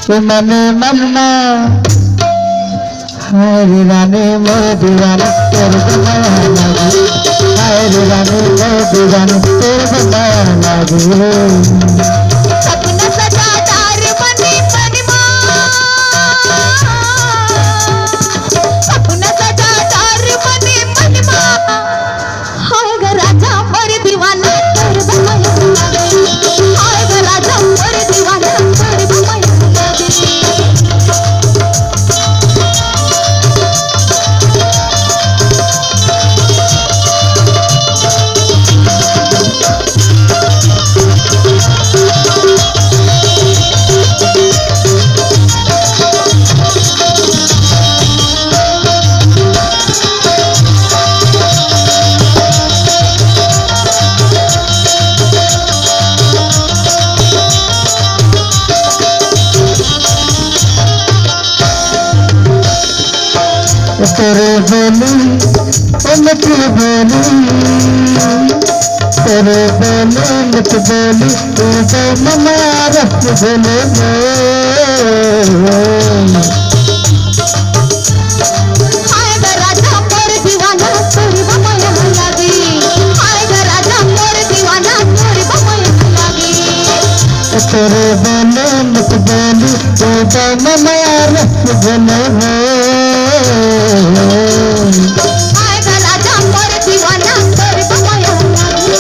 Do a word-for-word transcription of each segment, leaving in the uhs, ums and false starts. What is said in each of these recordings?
के मने मन मा। हाय रे रानी मोर दीवानी तोर बनावा लागी। हाय रे रानी मोर दीवानी तोर बनावा लागी। सपना सजा डार मने मन मा। सपना सजा डार मने मन मा। हाय ग राजा मोर दीवाना तोर बनावा लागी। हाय ग राजा मोर दीवाना तोर बनावा लागी। तोरे बोली, ओ मिठी बोली, तोरे बोली, मिठी बोली, तू तो ममा रस घोले में। हाय ग राजा मोर दीवाना तोर बनावा लागी। हाय ग राजा मोर दीवाना तोर बनावा लागी। तोरे बोले मत बोली, तू तो ममार बोले हो। हाय ग राजा मोर दीवाना तोर बनावा लागी।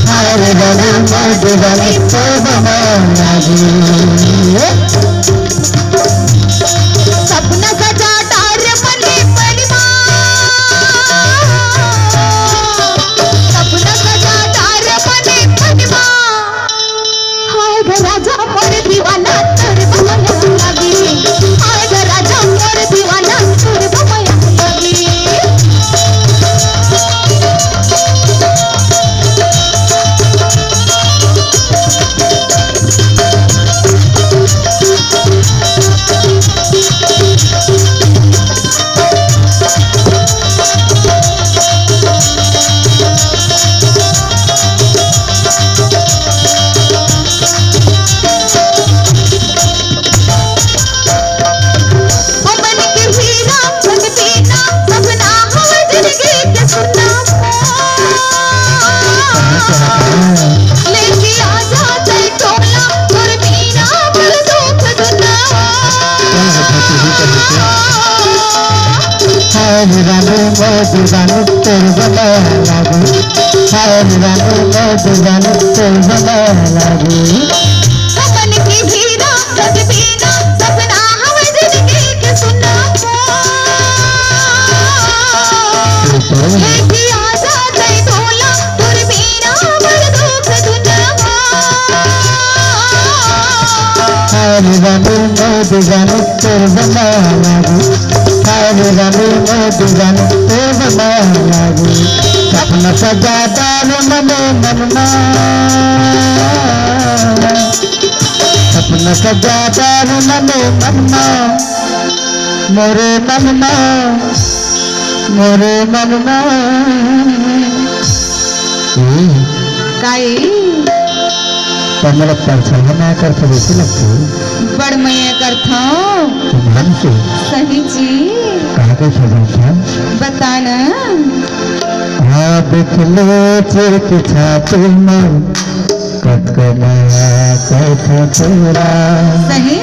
हाय रे रानी मोर दीवानी तोर बनावा लागी। सपना सजा डार मने मन मा। सपना सजा डार मने मन मा। हाय ग राजा मोर दीवाना तोर बनावा लागी। हाय ग राजा मोर दीवाना तोर बनावा लागी। ओ मन के हीरा, मन के ना, सपना हवे जिंदगी के सुना। लेके आजा तै टोला, तोर बिना बड़ दुख दुना। हाय रे रानी मोर दीवानी तोर बनावा लागी। हाय रे रानी मोर दीवानी तोर बनावा लागी। ओ मन के हीरा, मन के ना, सपना हवे जिंदगी के सुना। लेके आजा तै टोला, तोर बिना बड़ दुख दुना। हाय रे रानी मोर दीवानी तोर बनावा लागी। हाय रे रानी मोर दीवानी तोर बनावा लागी। सपना सजा डार मने मन मा। सपना सजा डार मने मन मा। मोरे मन मा, मोरे मन मा। ए, काई? त मोला परछाई मया करथस वइसे लगथे। बड़ मया करथंव। तुम हमसे? सही जी। कहाँ के सजन था? बता ना। हाँ, देख ले चिर के छाती में, कतको मया करथंव तोला। सही।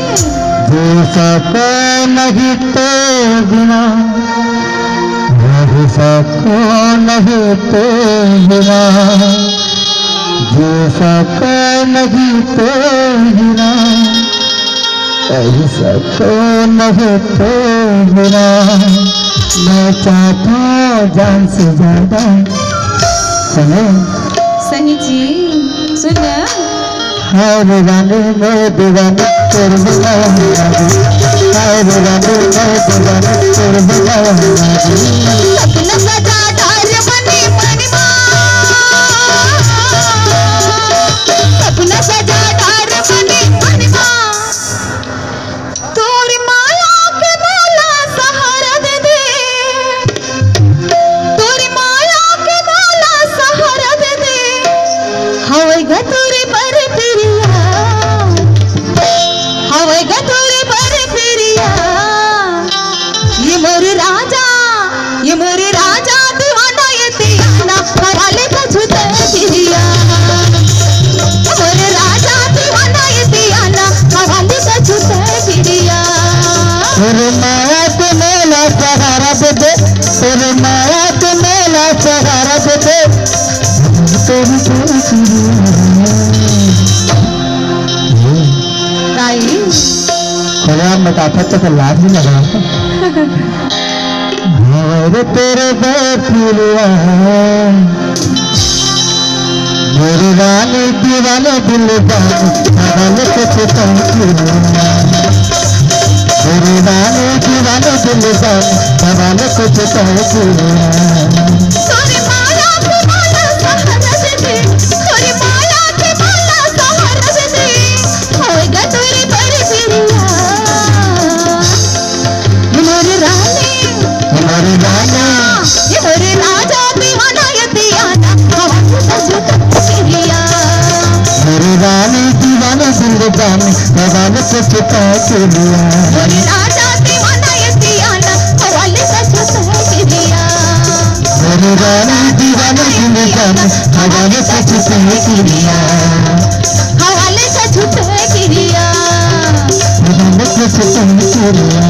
जी सको नहीं तो बिना, रह सको नहीं तो बिना। जी सको नहीं तो बिना, रह सको नहीं तो बिना। मैं चाहता जान से ज्यादा। सुने? सही जी, सुन। हाय रे रानी मोर दीवानी तोर बनावा लागी। हाय रे रानी मोर दीवानी तोर बनावा लागी। सपना सजा डार मने मन मा। सपना सजा डार मने मन मा। तोर माया के माला सहारा दे दे। तोर माया के माला सहारा दे दे। हवय ग तोरे बर पिरिया। हवय ग तोरे काई? अरे यार, मैं तो आप तक लाज नहीं लगा। हमारे तेरे बैठिया, मेरी रानी दीवाने दिल जाने, हवाले को छुपाऊं। मेरी रानी दीवाने दिल जाने, हवाले को छुपाऊं। तोरे माया के माला सहारा दे दे, तोरे माया के माला सहारा दे दे, होएगा तोरे पर बिरिया। मोर रानी, मोर राजा, ये मोर राजा दीवाना ये दीवाना, हवा की सजू तू पिरिया। मोर रानी दीवाना दिल जाने, हवाले से छुपा के लिया। मोर राजा दीवाना ये दीवाना, हवाले से छुपा के लिया। मोर रानी दीवाना दिल जाने, हवाले से छुपा के लिया। हवाले से छुपा के लिया। हवाले से छुपा के लिया।